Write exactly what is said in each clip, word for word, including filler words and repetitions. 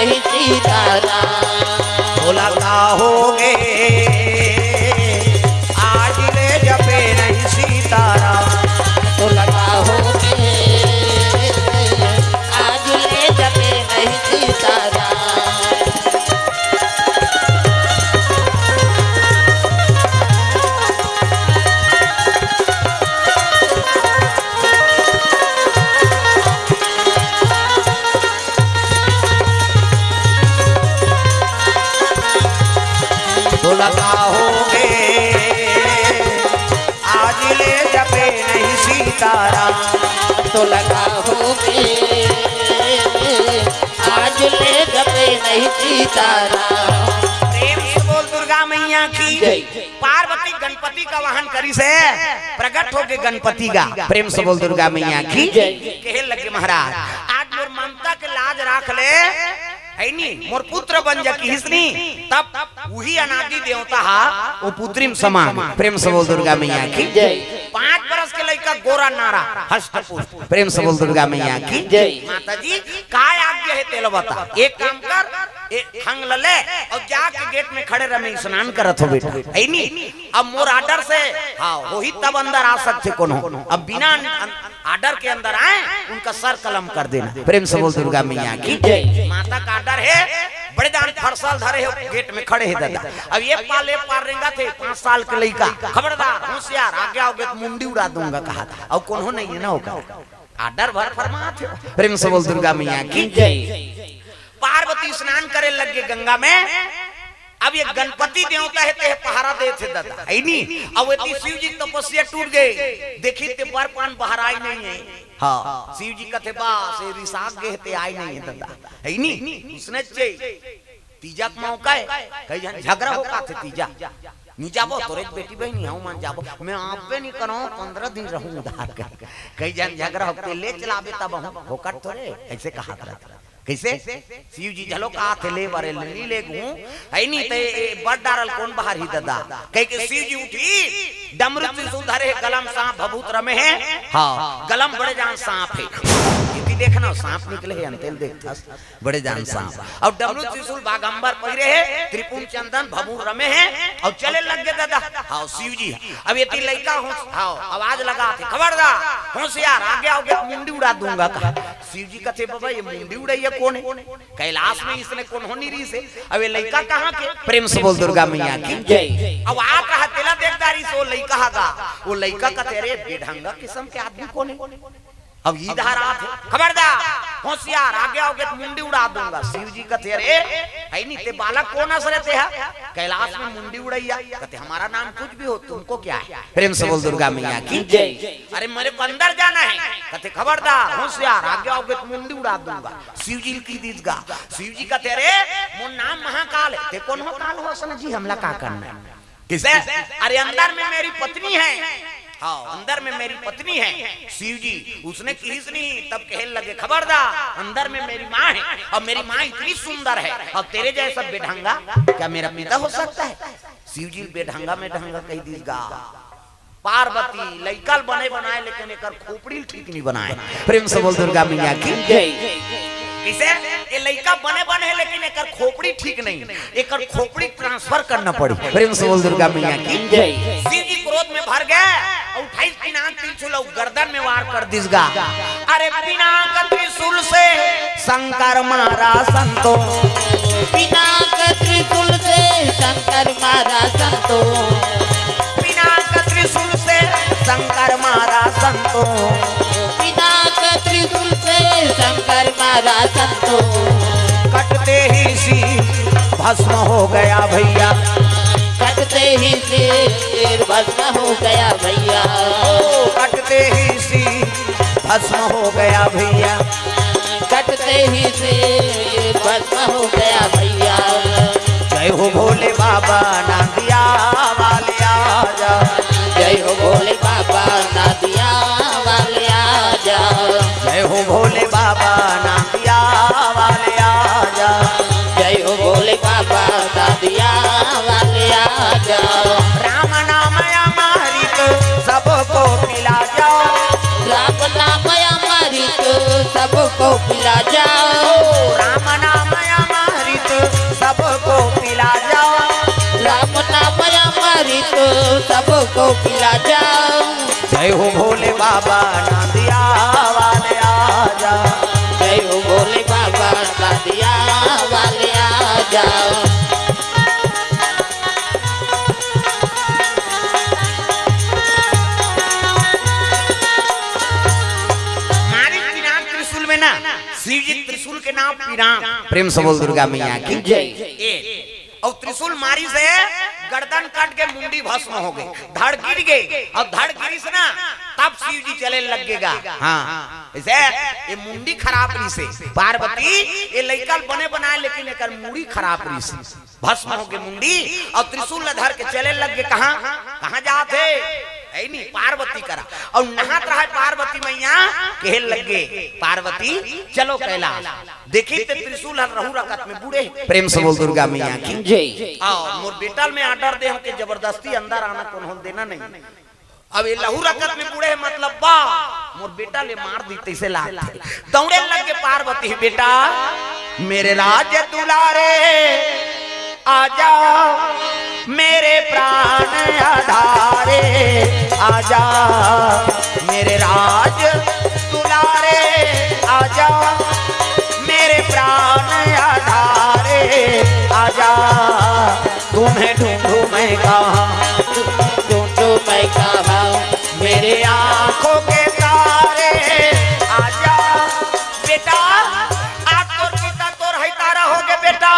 नहीं सीताराम। भोला का होगे, आज ले जपे नहीं सीताराम। भोला का होगे, आज ले जपे नहीं सीताराम। भोला का होगे, आज ले जपे नहीं सीताराम। तो लगा होगे, आज ले जपे नहीं सीताराम। प्रेम से बोल दुर्गा मैया की जय। पार्वती गणपति का वाहन करिस हे, प्रगट होके गणपति गा। प्रेम से बोल दुर्गा मैया की जय। कहे लगे महाराज, आज मोर ममता के लाज राख ले, है नी, मोर पुत्र बन जा किहिस नी, तब उही अनादि देवता हा, वो पुत्री में समा गे। प्रेम से बोल दुर्गा मैया की जय। पाँच बरस के लइका गोरा नारा, हष्ट पुष्ट। प्रेम से बोल दुर्गा मैया की जय। माता जी, काय आज्ञा हे तेला बता, एक काम कर, ए, खंग ल ले अउ जाके गेट में खड़े रह, मैं स्नान करत हों बेटा, है नी? अब मोर order से, हाँ, होही तब अंदर आ सकथे कोनो। अब बिना अन-, order के अंदर आए, उनका सर कलम कर देना। प्रेम से बोल दुर्गा मैया की जय। माता का order हे, बड़े जान फरसा ल धरे हे, गेट में खड़े हे दादा। अब ये पार ले पार रेंगथे, पाँच साल के लइका, खबरदार, होशियार, आगे आओगे तो मुंडी उड़ा दूंगा कहा था। अब कोनो नहीं हे ना ओकर। Order भर फरमात हे। प्रेम से बोल दुर्गा मैया की जय। पार्वती स्नान करे लग गे गंगा में। अब ये गणपति देवता हे, ते पहरा देत हे दादा, है नी? अब एती शिव जी तपस्या टूट गे, देखिस ते बर पान बहराय नहीं हे। हाँ, शिव जी कथे, बस, ये रिसाग गे हे, ते आय नहीं हे दादा, है नी? उसने चे तीजा के मौका हे, कई झन झगरा हो काथे तीजा। नी जाबो, तोरे बेटी बहिनी हूँ, मन जाबो। मैं आबे नी करौं, पंद्रह दिन रहूँ उधार कर। कई झन झगरा हो, ते ले चलाबे तब हूँ, फोकट थोरे, ऐसे कहा था। कैसे? शिव जी झलो कहा थे, ले बरे, ले, ले गूँ। है नी, ते ए बड़ डारल कोन बहारही दादा? कह के शिव जी उठी, डमरू त्रिशूल धरे हे, गलम सांप भभूत रमे हे। हाँ, गलम बड़े जान सांप हे। इति देखना, सांप निकले हे, अंतेल देखथस। बड़े जान सांप। अउ डमरू त्रिशूल बागंबर पहिरे हे, त्रिपुंड चंदन भभूर रमे हे, अउ चले लग गे दादा। हाँ, शिव जी। अब एती लइका हो, हाँ, आवाज लगाथे, खबरदार, होशियार, आगे आओगे तो मुंडी उड़ा दूंगा कहा। शिव जी कथे, बाबा, ये मुंडी उड़ैया कोन हे? कैलाश में इसने कोनो नी रिहिस हे। अब ये लइका कहाँ के? प्रेम से बोल दुर्गा मैया की जय। अब आ कहा तेला देख डारिस ओ लइका हा गा। ओ लइका कथे, अरे बेढंगा किसम के आदमी कोन हे? अब इधर आथे, खबरदार, होशियार, आगे आओगे तो मुंडी उड़ा दूंगा। शिव जी कथे, अरे, है नी, ते बालक कोन अस रे ते हा? कैलाश में मुंडी उड़ैया। कथे, हमारा नाम कुछ भी हो, तुमको क्या है? प्रेम से बोल दुर्गा मैया की जय। अरे, मेरे को अंदर जाना है। कथे, खबरदार, होशियार, आगे आओगे तो मुंडी उड़ा दूंगा। शिव जी ल कहि दिस गा। शिव जी कथे, अरे, मोर नाम महाकाल हे, ते कोन हो काल हो असन जी, हमला का करना हे? किसे? अरे, अंदर में मेरी पत्नी है। हाँ, अंदर में मेरी पत्नी है। शिव जी, उसने किहिस नहीं, तब कहे लगे, खबरदार, अंदर में मेरी माँ है और मेरी माँ इतनी सुंदर है और तेरे जैसा बेढंगा क्या मेरा पिता हो सकता है? शिव जी बेढंगा में ढंगा कहि दिस गा। पार्वती, लइका ल बने बनाए, लेकिन एकर खोपड़ी ल ठीक नहीं बनाए। प्रेम से बोल दुर्गा मैया की जय। किसे? ये लइका बने बने हे, लेकिन एकर खोपड़ी ठीक नहीं, एकर खोपड़ी transfer करना पड़ी। प्रेम से बोल दुर्गा मैया की जय। शिव जी क्रोध में भर गे अउ उठाइस पिनाक त्रिशूल अउ गर्दन में वार कर दिस गा। अरे पिनाक त्रिशूल से शंकर मारा संतो। पिनाक त्रिशूल से शंकर मारा संतो। पिनाक त्रिशूल से शंकर मारा संतो। पिनाक त्रिशूल से शंकर मारा संतो। कटते ही शीश भस्म हो गया भैया। कटते ही शीश भस्म हो गया भैया। ओ, कटते ही शीश भस्म हो गया भैया। कटते ही शीश भस्म हो गया भैया। जय हो भोले बाबा नांदिया वाले आजा। जय हो भोले बाबा नांदिया वाले आजा। जय हो भोले बाबा नांदिया वाले आजा। जय हो भोले बाबा नांदिया वाले आजा। राम नाम अमृत सबको पिला जाओ। राम नाम अमृत सबको पिला जाओ। राम नाम अमृत सबको पिला जाओ। जय हो भोले बाबा, नांदिया वाले आ जाओ। जय हो भोले बाबा, नांदिया वाले आ जाओ। मारी पिनाक त्रिशूल में ना, शिव जी त्रिशूल के नाम पिनाक। प्रेम से बोल दुर्गा मैया की जय। ए, अउ त्रिशूल मारिस हे, गर्दन कट के मुंडी भस्म हो गे, धड़ गिर गे, अउ धड़ गिरिस ना, तब शिव जी चले लग गे गा। हाँ, अइसे ये मुंडी खराब रिहिसे। पार्वती ये लइका ल बने बनाए, लेकिन एकर मुड़ी खराब रिहिसे, भस्म हो गे मुंडी, अउ त्रिशूल ल धर के चले लग गे। कहाँ, कहाँ जात हे? हे नहीं, पार्वती करा। अउ नहात रहय पार्वती मैया, कहे लग गे, "पार्वती, चलो कैलाश।" देखी ते त्रिशूल हर रहू रकत में बूड़े हे। प्रेम से बोल दुर्गा मैया की जय। आओ, मोर बेटा ल मैं order दे हँव के जबरदस्ती अंदर आना कोनो ल देना नहीं। अब ये लहू रकत में बूड़े हे, मतलब बा, मोर बेटा ल मार दी तइसे लागथे। दौड़े लग गे पार्वती, "बेटा, मेरे राज दुलारे, आजा मेरे प्राण आधारे, आजा मेरे राज दुलारे, आजा मेरे प्राण आधारे, आजा तुम्हें ढूंढूं मैं कहाँ, ढूंढूं मैं कहाँ, मेरे आंखों के तारे।" आजा बेटा, आज तोर पिता तोर हइतारा हो गे बेटा,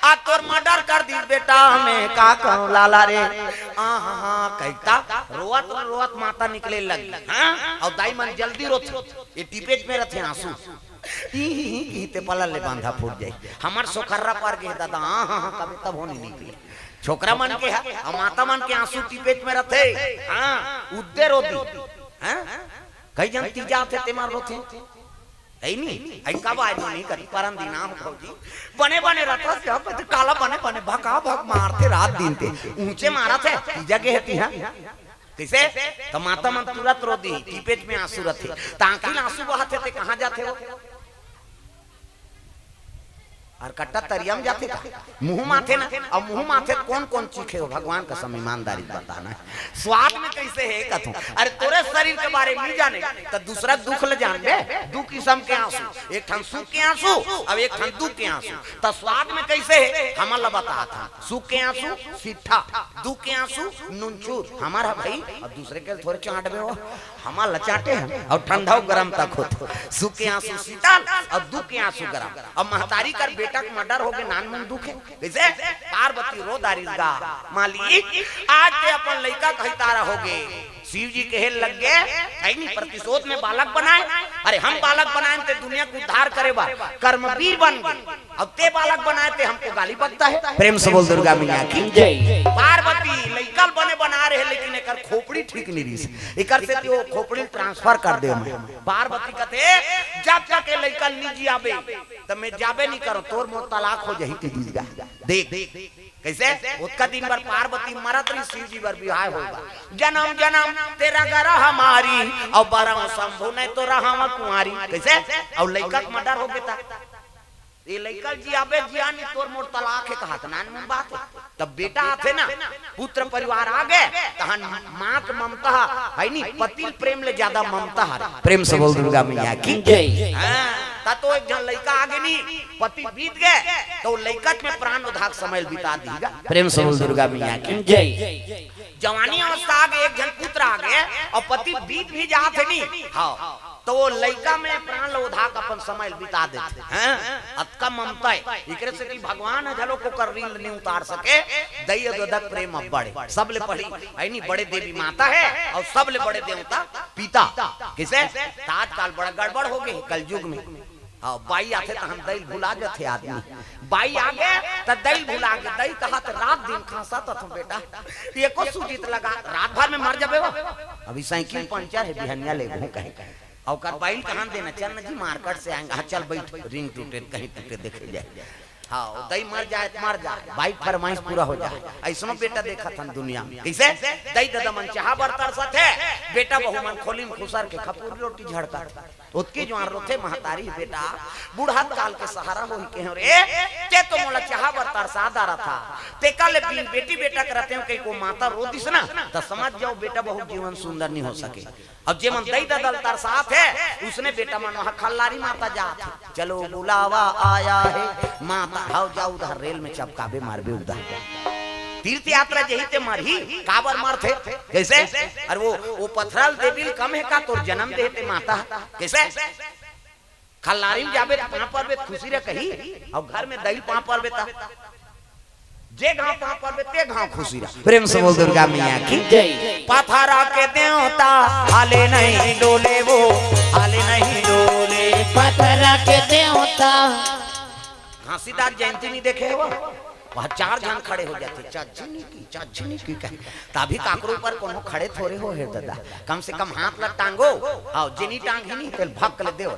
आज तोर murder कर दी बेटा, मैं का कहूँ लाला रे। आ, हाँ, हाँ, कहिता रोवत रोवत माता निकले लगी। हाँ, अउ दाई मन जल्दी रोथे, ये टिपेट में रथे आंसू। ही, ही, ही, ही, ते पला ले बांधा फूट जाई। हमर सोखर्रा पर गे दादा, हाँ, हाँ, हाँ, कभी तब होनी निकले। छोकरा मन के हा, अउ माता मन के आंसू टिपेट में रथे। हाँ, उद्दे रो दी। हाँ? कई जन तीजा थे ते मार रोथे। हे नहीं, हे कब आए तो नहीं करी, परन दिन आहो भौजी। बने बने रहता से, अब तो काला बने बने भका भक मारथे रात दिन ते। ऊंचे मारथे, तीजा गे हे तिहा। कइसे? त माता मन तुरत रो दी, टिपेट में आंसू रथे। त आंखी ल आंसू बहत हे, ते कहाँ जाथे वो? अउ कट्टा तरिया में जाथे का? मुंह माथे ना, अउ मुंह माथे त कौन कौन चीखे हो? भगवान कसम ईमानदारी बताना हे। स्वाद में कइसे हे कथूं? अरे तोरे शरीर के बारे में नहीं जाने, त दूसरा दुख ल जानबे। दू किसम के आंसू, एक ठन सुख के आंसू, अउ एक ठन दुख के आंसू। त स्वाद में कइसे हे, हमन ल बतात हन। सुख के आंसू सिट्ठा, दुख के आंसू नुनछूर। हमर ह भाई, अउ दूसरे के थोरे चांटबे हो, हमर ल चांटे हन। अउ ठंडा अउ गरम तक होथे। सुख के आंसू शीतल अउ दुख के आंसू गरम। अब महतारी कर बेटा के murder हो गे, नानमुन दुख हे। कइसे? पार्वती रो डारिस गा, मालिक, आज ते अपन लइका के हइतारा हो गे। शिव जी कहे लग गे, "हे नहीं, प्रतिशोध में बालक बनाए। अरे हम बालक बनाए ते दुनिया के उद्धार करे बर कर्मवीर बन गे।" अब ते बालक बनाए ते हमको गाली बकता है। प्रेम से बोल दुर्गा मैया की जय। पार्वती लइका ल बने बना रहे, लेकिन एकर खोपड़ी ठीक नहीं रहिस। एकर सेती वो खोपड़ी ल transfer कर दे मैं। पार्वती कथे, "जब तक ये लइका ल नहीं जियाबे, तब मैं जाबे नहीं करो, तोर मोर तलाक हो जाही।" ते दीदा देख, कइसे? ओतका दिन बर पार्वती मरत रही, शिव जी बर बिहाव होगा। "जनम जनम ते रग रहा मारी, अउ बरंव शंभु नहीं तो रहांव कुंवारी।" कइसे? अउ लइका के murder हो गे ता। ये लइका ल जियाबे जिया नहीं, तोर मोर तलाक हे कहत, नानमुन बात हे। तब बेटा आथे ना, पुत्र परिवार आ गे, तहन माँ के ममता ह, हे नहीं, पति ल प्रेम ले ज्यादा ममता हरे। प्रेम से बोल दुर्गा मैया की जय। हाँ, त तो एक झन लइका आ गे नहीं, पति बीत गे, त लइका में प्राण ओधा के समय ल बिता दीगा। प्रेम से बोल दुर्गा मैया की जय। जवानी अवस्था आ गे, एक झन पुत्र आ गे, अउ पति बीत भी जात हे नहीं, हाँ, त वो लइका में प्राण ल ओधा के अपन समय ल बिता देथे। हैं? अतका ममता हे। एकरे सेती भगवान ह घलो ओकर ऋण नहीं उतार सके। दई अउ ददा के प्रेम अब्बड़ हे। सबले बड़ी, हे नहीं, बड़े देवी माता हे अउ सबले बड़े देवता पिता। कइसे? त आजकल बड़ा गड़बड़ हो गे कलयुग में। हाँ, बाई आथे तहन दई ल भुला जाथे आदमी। बाई आ गे त दई ल भुला गे। दई कहत, "रात दिन खांसत हथों बेटा, एको सूजी त लगा, रात भर में मर जाबे वो।" अभी साइकिल पंचर हे, बिहनिया लेगहूं कहे। अउ ओकर बाई ल कहाँ देना, "चल ना जी, market से आएंगे।" "हाँ, चल बैठ, ring टूटे त कहीं टूटे, देखे जाए।" हाँ, दई मर जाए त मर जाए, बाई फरमाइश पूरा हो जाए। अइसनो बेटा देखत हन दुनिया में। कइसे? दई ददा मन चाहा बर तरसत हे, बेटा बहू मन खोली म खुसर के खपूरी रोटी झड़कत। ओतकी जुवार रोथे महतारी, बेटा, बुढ़त काल के सहारा होही कहेंव रे, ते तो मोला चाहा बर तरसा डारत हस, तेकर ले बिन बेटी बेटा के रतेंव कहिके ओ माता रो दिस ना, त समझ जाव बेटा बहू जीवन सुंदर नइ हो सके। अब जे मन दई ददा ल तरसात हे, उसने बेटा मन वहाँ खल्लारी माता जात हे। चलो बुलावा आया है माता, हव जा उधर रेल में चपकाबे मारबे उधर। तीर्थ यात्रा जही ते मरही, काबर मरथे? कइसे? अरे वो, वो पथरा ल देबे ल कम हे का तोर जनम दे हे ते माता? कइसे? खल्लारी म जाबे त पाँव परबे त खुशी रह कही, अउ घर में दई ल पाँव परबे त जे घांव पाँव परबे ते घांव खुशी रह। प्रेम से बोल दुर्गा मैया की। जय। पथरा के देवता हाले नहीं डोले वो, हाले नहीं डोले। पथरा के देवता। घासीदास जयंती नइ देखे हव? वहाँ चार झन खड़े हो जाथे, चार झिनी की, चार झिनी की कहे। तभी काकरो ऊपर कोनो खड़े थोरे हो हे ददा। कम से कम हाथ ला टांगो। हाँ, जेनी टांगही नहीं, तेल भक्क ले देव।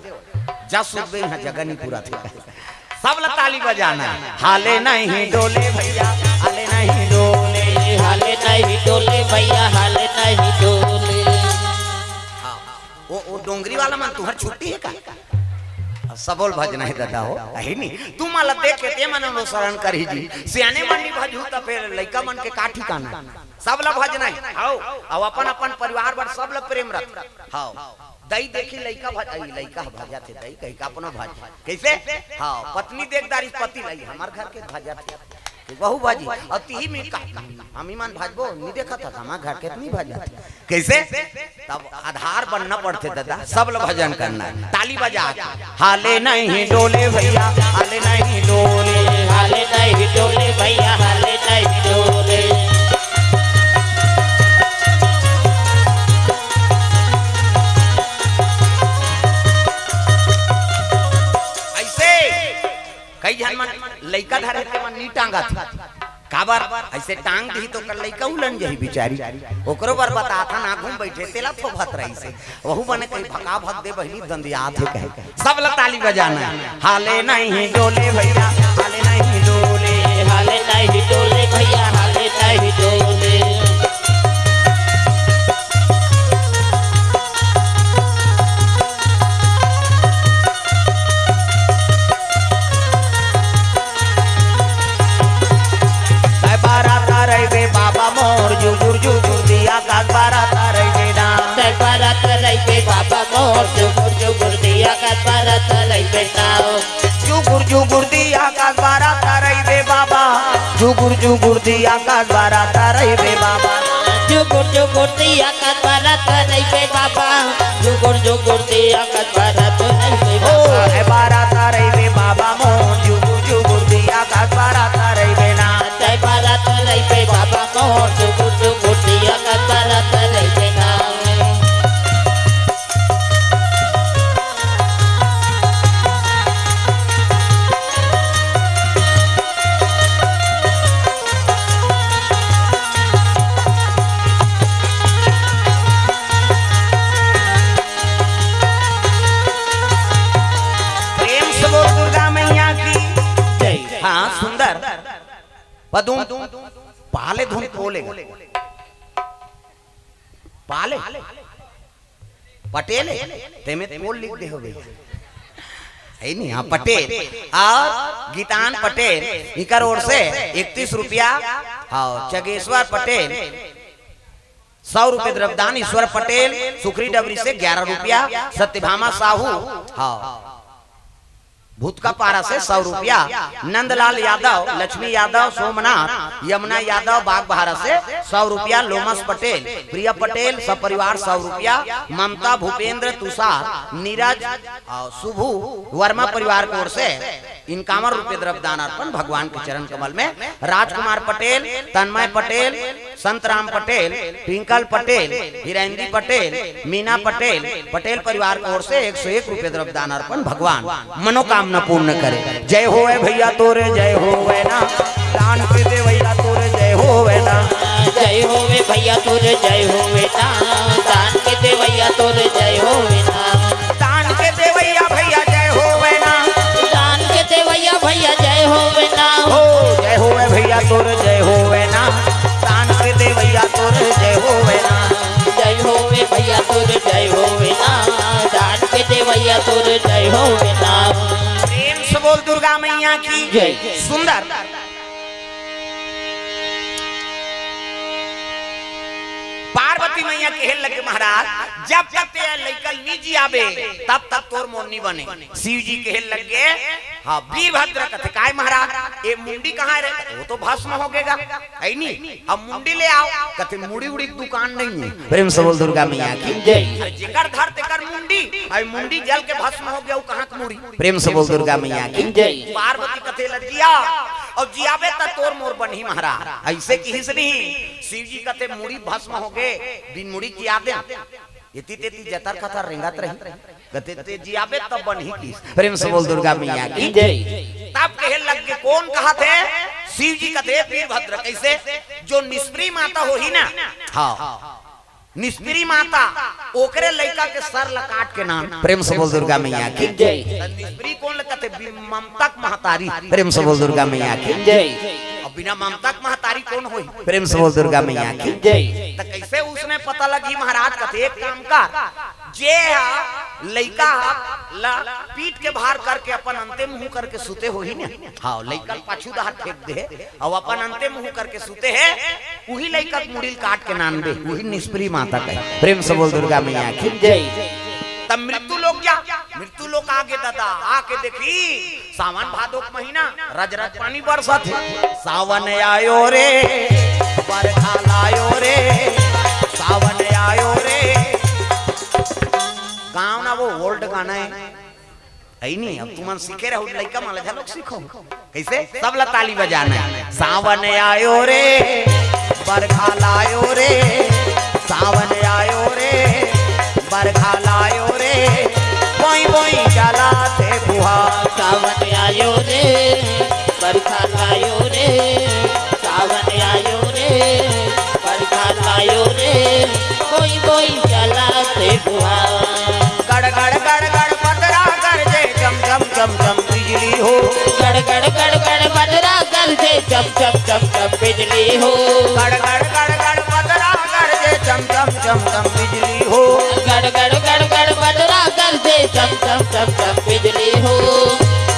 जा सुबे यहाँ जगह नहीं पूरा थे। सब ला ताली बजाना है। हाले नहीं डोले भैया, हाले नहीं डोले। हाले नहीं डोले भैया, हाले नहीं डोले। हाँ, वो, वो डोंगरी वाला मन तुहर छुट्टी हे का? सबो ल भजना हे ददा हो, अही नी। तुमन ला देख के ते मन अनुसरण करही जी। सियाने मन नइ भजहू त फेर लइका मन के का ठिकाना? सब ला भजना हे। हव, अउ अपन अपन परिवार बर सब ला प्रेम रख। हव, दई देखही लइका भज, अई लइका ह भजत हे दई कहिके अपनो भज। कइसे? हव, पत्नी देख डारिस पति ल, हमर घर के भजत हे। बहू भाजी, अउ तिही में का, हमी मन भाजबो, नइ देखत हस, हमर घर के त नइ भाजत। कइसे? तब आधार बनना पड़थे ददा, सब ल भजन करना हे। ताली बजा के, हाले नहीं डोले भैया, हाले नहीं डोले। हाले नहीं डोले भैया, हाले नहीं डोले। अइसे कई झन मन लइका धरे ते मन नी टांगत। काबर? अइसे टांग दिही त ओकर लइका उलन जही बिचारी। ओकरो बर बतात हन, आगू म बइठे, तेला थोभत रहिसे। वहू बने कही भका भक दे बहिनी दंदियात हे कहे। सब ल ताली बजाना हे। हाले नहीं डोले भैया, हाले नहीं डोले। हाले नहीं डोले भैया, हाले नहीं डोले। तै बारात रहिबे बाबा मोर, जुगुर जुगुर दिया कास बारात रहिबे ना। तै बारात रहिबे बाबा मोर, जुगुर जुगुर दिया कास बारात रहिबे ना। जुगुर जुगुर दिया कास बारात रहिबे बाबा, जुगुर जुगुर दिया कास बारात रहिबे बाबा। जुगुर जुगुर दिया कास बारात रहिबे बाबा, जुगुर जुगुर दिया कास बारात रहिबे ओ, बाबा। ए बारात रहिबे बाबा मोर, जुगुर जुगुर दिया कास बारात रहिबे ना। तै बारात रहिबे बाबा मोर, जुगुर जुगुर दिया कास बारात रहिबे ना। प्रेम से बोल दुर्गा मैया की जय। हाँ, सुंदर। पदुम पाले धुन पोले। पाले। पटेल हे, तेमे पोल लिख दे होबे। हे नहीं, हाँ, पटेल। अउ गीतान पटेल, इकर ओर से इकतीस रुपया। हाँ, चगेश्वर पटेल, सौ रुपये द्रव्यदान, ईश्वर पटेल, सुखरी डबरी से ग्यारह रुपया, सत्यभामा साहू, हाँ, भूतकापारा से सौ रुपया, नंदलाल यादव, लक्ष्मी यादव, सोमनाथ, यमुना यादव, बागबाहरा से सौ रुपया, लोमस पटेल, प्रिया पटेल, सपरिवार सौ रुपया, ममता, भूपेंद्र, तुषार, नीरज अउ शुभू वर्मा परिवार के ओर से इनकावन रुपये द्रव्यदान अर्पण भगवान के चरण कमल में। राजकुमार पटेल, तन्मय पटेल, संतराम पटेल, ट्विंकल पटेल, हिरेंद्री पटेल, मीना पटेल, पटेल परिवार की ओर से एक सौ एक रुपये द्रव्यदान अर्पण, भगवान मनोकामना पूर्ण करे। जय होवे भैया तोरे, जय होवे ना, दान के देवैया तोरे, जय होवे ना। जय होवे भैया तोरे, जय होवे ना, दान के देवैया तोरे, जय होवे ना। दान के देवैया भैया जय होवे ना। दान के देवैया भैया जय होवे प्रेम से बोल दुर्गा मैया की जय। सुंदर। पार्वती मैया कहे लगे, महाराज, जब तक ते लइका नी जियाबे, तब तक तोर मोर नी बने। शिव जी कहे लगे, हाँ, वीरभद्र कथे, "काय महाराज, ये मुंडी कहाँ है रे?" "वो तो भस्म हो गेगा, है नी, अब मुंडी ले आओ।" कथे, "मुड़ी उड़ी के दुकान नहीं है।" प्रेम से बोल दुर्गा मैया की जय। अरे, जेकर धर तेकर मुंडी, अरे मुंडी जल के भस्म हो गया, वो कहाँ के मुड़ी? प्रेम से बोल दुर्गा मैया की जय। पार्वती कथे, "ल जिया, अउ जियाबे त तोर मोर बनही महाराज।" ऐसे किहिस नहीं। शिव जी कथे, "मुड़ी भस्म हो गे, बिन मुड़ी जिया दे।" एती तेती जतर खतर रेंगत रही। कथे, "ते जियाबे तब बनही किहिस।" प्रेम से बोल दुर्गा मैया की जय। तब कहे लग गे, "कौन कहत हे?" शिव जी कथे, "वीरभद्र।" कैसे? जो निष्प्री माता होही ना, हाँ, निष्प्री माता, ओकरे लइका के सर ला काट के नान। प्रेम से बोल दुर्गा मैया की जय। त निष्प्री कोन ल कथे? बि-, ममता के महतारी। प्रेम से बोल दुर्गा मैया की जय। अब बिना ममता के महतारी कोन होही? प्रेम से बोल दुर्गा मैया की जय। त कैसे उसने पता लगी महाराज? कथे, "एक काम कर, जे हा लइका हा ला पीठ के भार करके अपन अंते मुंह करके सुते होही ना, हाँ, लइका ल पाछू डहर फेंक दे, अउ अपन अंते मुंह करके सुते हे, उही लइका के मुड़ी ल काट के नान दे, उही निष्प्री माता कहे।" प्रेम से बोल दुर्गा मैया की जय। तब मृत्यु लोक जा, मृत्यु लोक आगे दादा, आके देखी, सावन भादो के महीना, रज रज पानी बरसत हे। सावन आयो रे, बरखा लायो रे, सावन आयो रे। गाँव ना वो ओल्ड गाना है, है नी? अब तुमन सीखे रहो, लइका मन ला घलोक सीखो। कैसे? सब ला ताली बजाना है। सावन आयो रे, बरखा लायो रे, सावन आयो रे, बरखा लायो रे, बोई बोई चला थे बुहा। सावन आयो रे, बरखा लायो रे, सावन आयो रे, बरखा लायो रे, बोई बोई चला थे बुहा। गड़ गड़ गड़ गड़ बदरा गरजे, चम चम चम चम बिजली हो। गड़ गड़ गड़ गड़ बदरा गरजे, चम चम चम चम बिजली हो। गड़ गड़ गड़ गड़ बदरा गरजे, चम चम चम चम बिजली हो। गड़ गड़ गड़ गड़ बदरा गरजे, चम चम चम चम बिजली हो।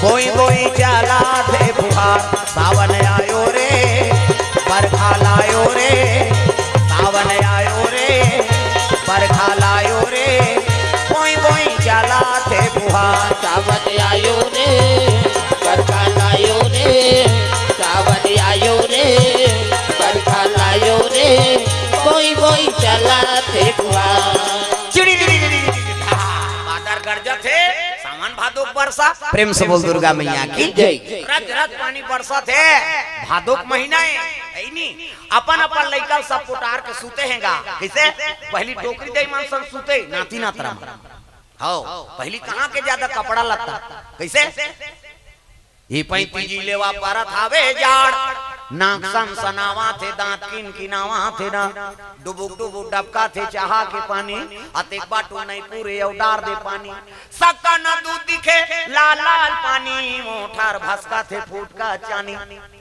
बोई बोई चला थे फुहार, सावन आयो रे, बरखा लायो रे, सावन आयो रे, बरखा लायो रे, बोई बोई चला थे फुहार। सावन आयो रे, बरखा लायो रे, सावन आयो रे, बरखा लायो रे, बोई बोई चला थे फुहार। चिड़ी चिड़ी चिड़ी चिड़ी, बादर गरजत हे, सावन भादो के बरसा। प्रेम से बोल दुर्गा मैया की जय। रज रज पानी बरसत हे, भादो के महीना हे, है नी? अपन अपन लइका सब पोटार के सुते हे गा। कैसे? पहली डोकरी दई मन सन सुते, नाती नातरा मन। हव, पहली कहाँ के ज्यादा कपड़ा लत्ता? कैसे? ई पैंती जी लेवा परत हावे जाड़, नाक सनसनावा थे, दांत किन किनावा थे ना, डुबुक डुबुक डबका थे चाहा के पानी, अतेक बाटू नहीं पूरे अउ डार दे पानी। सक्का न दूध दिखे, लाल लाल पानी, मोठर भसका थे फूटका चानी।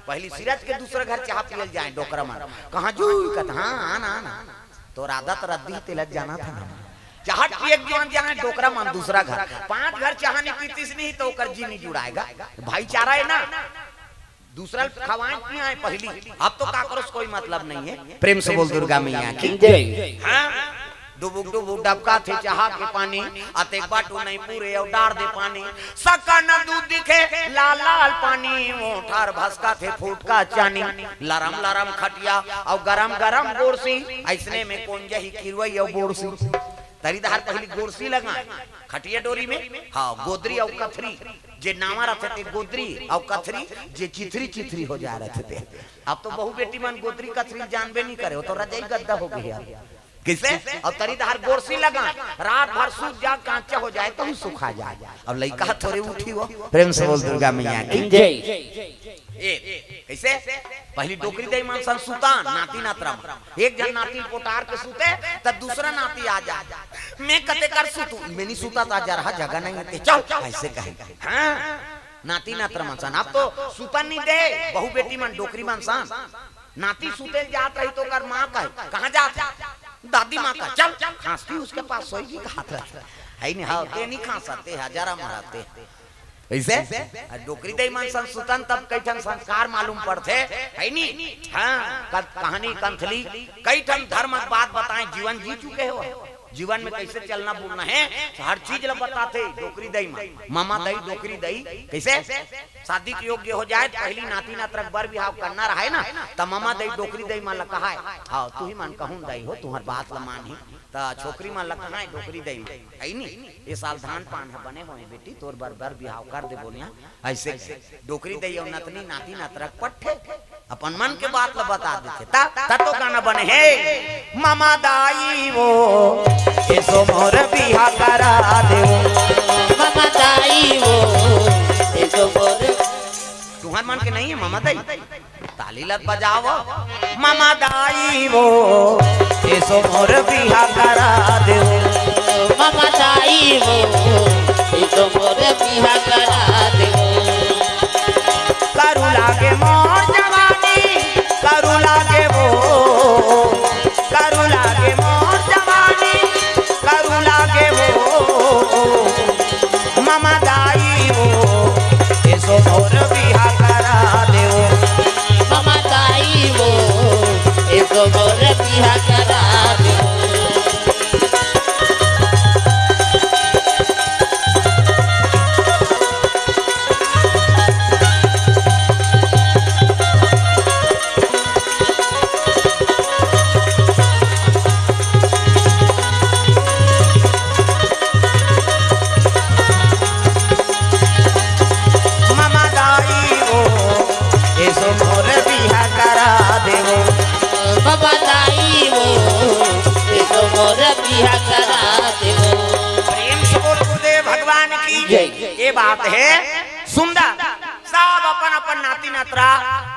पहली सिरज के दूसरा घर चाहा पियल जाए, डोकरा मन। कहाँ जू कत, हाँ, आना, आना। तोर आदत रद्दी, तेला जाना था ना। चाहा पिए के जुआन जाए, डोकरा मन दूसरा घर। पांच घर चाहा नहीं पीतीस नहीं, तो ओकर जी नहीं जुड़ाएगा। भाईचारा है ना। दूसरा ल खवाए पियाए पहली, अब तो काकरो से कोई मतलब नहीं है। प्रेम से बोल दुर्गा मैया की जय। हाँ, डुबुक डुबुक डबका थे चाहा के पानी, अतेक बाटू नहीं पूरे अउ डार दे पानी। सक्का न दूध दिखे, लाल लाल पानी, मोठर भसका थे फूटका चानी। लरम लरम खटिया अउ गरम गरम गोरसी, अइसने में कोन जही खिरवई अउ बोरसी। तरी दहर पहली गोरसी लगा, खटिया डोरी में, हाँ, गोदरी अउ कथरी। जे नावा रथे ते गोदरी अउ कथरी, जे चिथरी चिथरी हो जा रथे ते। अब तो बहू बेटी मन गोदरी कथरी जानबे नहीं करे, वो तो रजाई गद्दा हो गई है। कैसे? अब तरी दहर गोरसी लगा, रात भर सूत जा, कांचा हो जाए तो ही सुखा जाए। अब लइका थोरे उठी हो। प्रेम से बोल दुर्गा मैया की जय। ए, कैसे? पहली डोकरी दई मन सन सुता, नाती नातरा मन। एक झन नाती पोटार के सुते, त दूसरा नाती आ जा। मैं कते कर सुतू, मैं नहीं सुता था, जा रहा जगह नहीं है, चल, ऐसे कहे। हाँ, नाती नातरा मन सन। अब तो सुतन नहीं दे, बहू बेटी मन, डोकरी मन सन। नाती सुते जात रही तो ओकर माँ कहे, "कहाँ जात है?" दादी माँ कहे, "चल, खांसती उसके पास सोएगी," कहत रहे। है नी? हाँ, ते नहीं खा सकते, हजारा महाराज ते। ऐसे? आ डोकरी दई मन संस्कृतन तब कई ठन संस्कार मालूम पड़थे, है नी? हाँ, कत-, कहानी कंथली, कई ठन धर्म के बात बताएं, जीवन जी चुके हो, जीवन में कैसे चलना बोलना है, हर चीज ला बताथे डोकरी दई मन। ममा दई, डोकरी दई, कैसे? शादी के योग्य हो जाए, पहली नाती नातरा के बर बिहाव करना रहे ना, त ममा दई, डोकरी दई मन ला कहाए, "हाँ, तू ही मन कहूँ दई हो, तुम्हर बात ला मान ही।" त छोकरी मन ला कहाए डोकरी दई मन, है नी? "ये साल धान पान ह बने होए बेटी, तोर बर बर बिहाव कर दे बोलिया।" ऐसे कहे। डोकरी दई अउ नतनी नाती नातरा के पट्ठे अपन मन के बात ला बता देथे। त, त तो गाना बने हे, "ममा दाई वो, एसो मोर बिहा करा दे वो।" ममा दाई वो, एसो मोर। तुहर मन के नहीं है ममा दई? ताली लत बजावो। ममा दाई वो, एसो मोर बिहा करा देवो। ममा दाई वो, एसो मोर बिहा करा देवो। करू लागे मोर जवानी, करू लागे वो, करू लागे मोर जवानी, करू लागे वो। ममा दाई वो, एसो मोर बिहा करा देवो। ममा दाई वो, एसो मोर बिहा करा देवो। ममा दाई वो, एसो मोर बिहा करा देवो। ममा दाई वो, एसो मोर बिहा करा देवो। प्रेम से बोल गुरुदेव भगवान की जय। ये बात है सुंदर। सब अपन अपन नाती नातरा,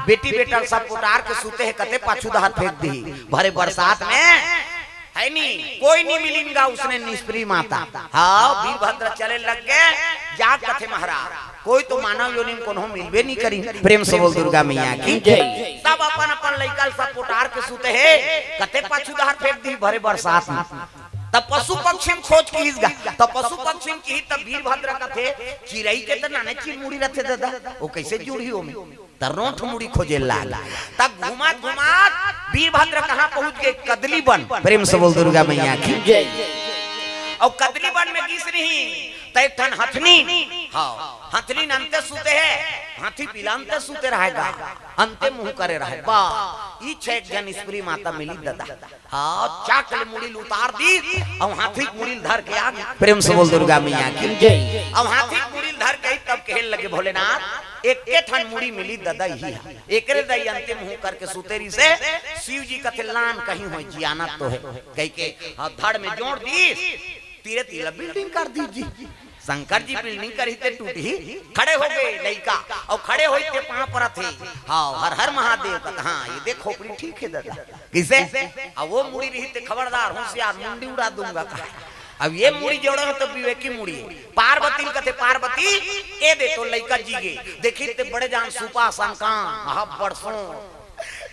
बेटी बेटा सब पोटार के सूते हे, कथे पाछू डहर फेंक दिही। भरे बरसात में है नी, कोई नहीं मिलिन गा उसने निष्प्री माता। हाँ, वीरभद्र चले लग गे, जाग कथे महाराज, कोई तो मानव योनि में कोनो मिलबे नहीं करी। प्रेम से बोल दुर्गा मैया की जय। सब अपन अपन लइका ल सब पोटार के सुते हे, कथे पाछू डहर फेंक दिही भरे बरसात में। तब पशु पक्षी में खोज किहिस गा, तब पशु पक्षी में किहिस, तब वीरभद्र कथे, "चिरई के त नाने चिरमुड़ी रथे दादा, वो कैसे जुड़ही ओमे?" त रोंठ मुड़ी खोजे लाग। तब घुमात घुमात वीरभद्र कहाँ पहुंच गे? कदली बन। प्रेम से बोल दुर्गा मैया की जय। अउ कदली बन में गिस रही, त एक ठन हथनी, हाँ, हथनी अंते सुते हे, हाथी पीला अंते सुते रहे गा, अंते मुंह करे रहे। बा, ई छे एक झन स्त्री माता मिली दादा। हाँ, चाक ले मुड़ी ल उतार दिस, अउ हाथी के मुड़ी ल धर के आ गे। प्रेम से बोल दुर्गा मैया की जय। अउ हाथी के मुड़ी ल धर के तब कहे लगे, "भोलेनाथ, एके ठन मुड़ी मिली ददा ही है, एकरे दई अंतिम हूँ करके सुते रहिसे।" शिव जी कथे, "लान कहीं होय जियानत तो हे," कहिके, हाँ, धड़ में जोड़ दिस, तीरे तीला building कर दिस जी। शंकर जी building करही ते टूटही। खड़े हो गे लइका, अउ खड़े होई ते पाँव परत हे। हाँ, हर हर महादेव कथे, हाँ, ये देख खोपड़ी ठीक हे दादा। कइसे? अब वो मुड़ी रही ते खबरदार, होशियार, मुंडी उड़ा दूंगा कहा। अब ये मुड़ी जोड़े हो तो विवेकी मुड़ी हे। पार्वती ल कथे, "पार्वती, ए दे तो लइका जी गे, देखी ते बड़े जान सुपा संकान, हाँ, बरसों।"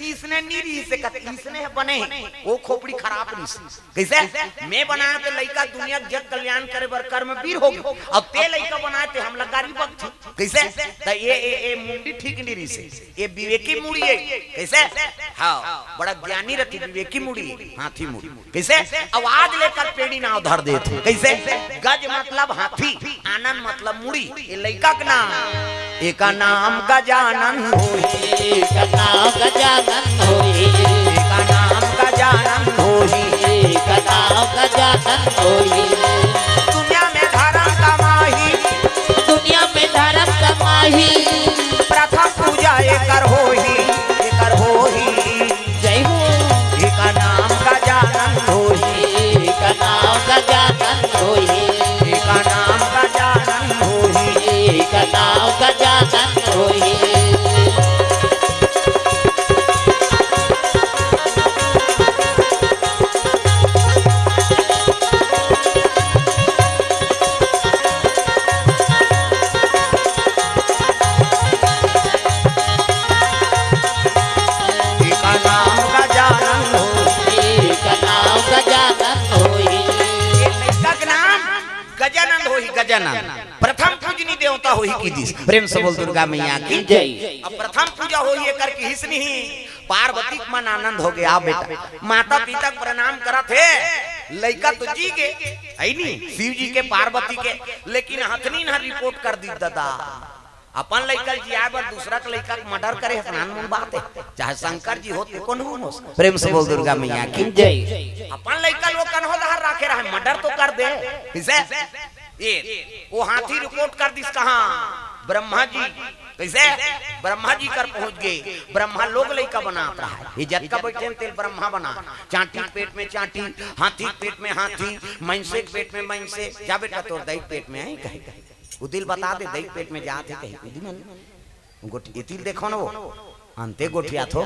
इसने नी रहिसे कथे, इसने हे बने हे, वो खोपड़ी खराब रहिसे। कइसे? मैं बनाए ते लइका दुनिया के जग कल्याण करे बर कर्म वीर हो गे। अब ते लइका बनाए ते हमला गारी बकथे। कइसे? त ये, ये, ये मुंडी ठीक नी रहिसे। ये विवेकी मुड़ी हे। कइसे? हाँ, बड़ा ज्ञानी रथे, विवेकी मुड़ी हे, हाथी मुड़ी। कइसे? अब आज ले कल पेड़ी नाव धर देथे। कइसे? गज मतलब हाथी, आनन मतलब मुड़ी। ये लइका के नाम, एका नाम गजानन होही। एका नाम गजानन होही। एका नाम गजानन होही। एका नाम गजानन होही। दुनिया में धरम कमाही। दुनिया में धरम कमाही। प्रथम पूजा एकर होही, एकर होही। जय हो। एका नाम गजानन होही। एका नाम गजानन होही। एका नाम गजानन होही। एका नाम गजानन होही। प्रथम पूजनी देवता होही किहिस। प्रेम से बोल दुर्गा मैया की जय। अब प्रथम पूजा होही एकर किहिस नहीं, पार्वती के मन आनंद हो गया। "बेटा, माता पिता के प्रणाम करत हे, लइका तो जी गे, है नी, शिव जी के, पार्वती के, लेकिन हथनी न रिपोर्ट कर दी दादा, अपन लइका ल जियाए बर दूसरा के लइका के मर्डर करे, हसनान मुन बात है, चाहे शंकर जी हो ते कोनो हो।" प्रेम से बोल दुर्गा मैया की जय। अपन लइका ल वो कन्हो डहर राखे रहे, मर्डर तो कर दे, किसे? ये वो हाथी रिपोर्ट कर दिस कहाँ? ब्रह्मा जी। कैसे? ब्रह्मा जी कर पहुंच गए। ब्रह्मा लोग लइका बनात रहा है, ये जतका बैठे तेल ब्रह्मा बना, चांटी के पेट में चांटी, हाथी के पेट में हाथी, मइनसे के पेट में मइनसे। जा बेटा, तोर दई के पेट में है कहे, उदिल बता दे, दई के पेट में जात है कहे, उदिल मन गोठ-, इतिल देखो ना वो, अंते गोठिया थो।